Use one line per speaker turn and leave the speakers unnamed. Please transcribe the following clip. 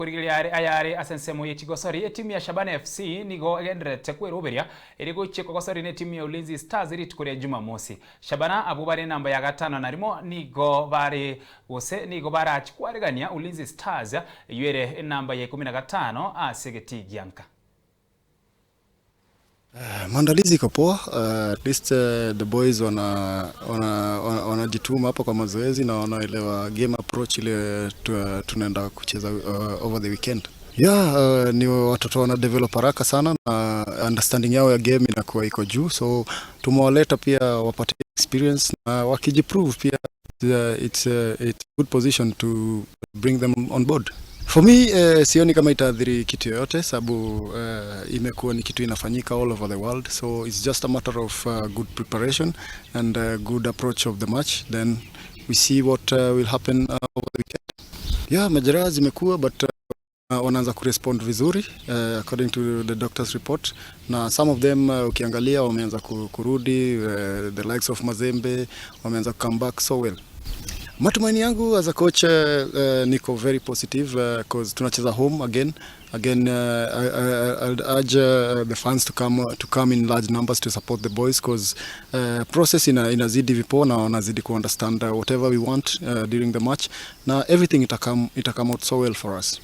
Korigereria are ayare ase ensemo ye chigosori, etimu ya Shabana FC nigo egendererete kweroberia ere gochia kogosori netimu ya Ulinzi Stars rituko ria Jumamosi. Shabana abwo bare enamba ya gatano na rimo nigo bare gose nigo barachi kwaregania Ulinzi Stars eyio ere enamba ya ikomi na gatano ase egetii gianka.
Maandalizi iko poa. At least the boys wanajituma hapa kwa mazoezi na wanaelewa game approach ile tunaenda kucheza over the weekend. Yeah, ni watoto wana develop haraka sana na understanding yao ya game inakuwa iko juu, so tumewaleta pia wapate experience na wakijiprove pia it's a good position to bring them on board. For me sioni kama itaathiri kitu yoyote sababu imekuwa ni kitu inafanyika all over the world, so it's just a matter of good preparation and good approach of the match, then we see what will happen over the weekend. Yeah, majeraha zimekuwa but wanaanza kurespond vizuri according to the doctor's report, na some of them ukiangalia wameanza kurudi, the likes of Mazembe wameanza come back so well. Matumaini yangu as a coach, niko very positive cause tunacheza home again again. I'd urge the fans to come in large numbers to support the boys cause process inazidi vipoa na wanazidi ku understand whatever we want during the match na everything ita come out so well for us.